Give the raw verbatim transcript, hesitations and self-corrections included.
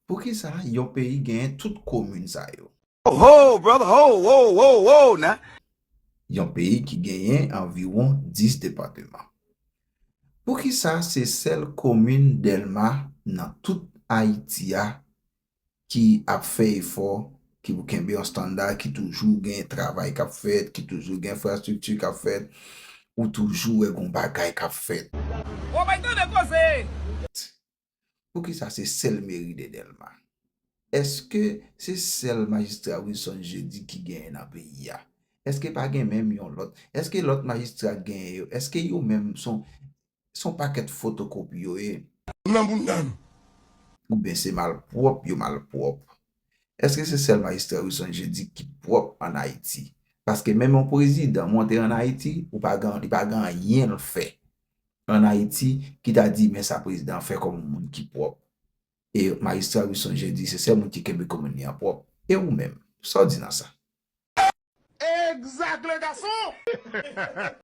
Poukisa yon peyi genyen tout komin sa yo? Ho, brother, ho, ho, ho, ho, now. Yon peyi ki genyen anviwon dis depatman. Poukisa se sèl komin Dèlma nan tout Ayiti a ki ap fè efò, ki pou kenbe yon estanda, ki toujou gen travay k ap fèt, ki toujou gen enfrastrikti k ap fèt, ou toujou wè gon bagay k ap fèt? Ou bay tande koze! Poukisa se sèl meri de Dèlma? Èske se sèl majistra Wilson Jeudi ki genyen nan peyi a? Èske pa gen menm yon lòt? Èske lòt majistra genyen yo? Èske yo menm son, son pakèt fotokopi yo ye? Nan bounda nou. Oubyen se malpwòp yo malpwòp? Èske se sèl majistra Wilson Jeudi ki pwòp ann Ayiti? Paske menm yon prezidan monte ann Ayiti, ou pa gen, li pa gen anyen l fè ann Ayiti ki ta di, men sa prezidan an fè kòm yon moun ki pwòp. E majistra Wilson Jeudi se sèl moun ki kenbe komin li an pwòp. E ou menm, sa w di nan sa? Exact, le garçon!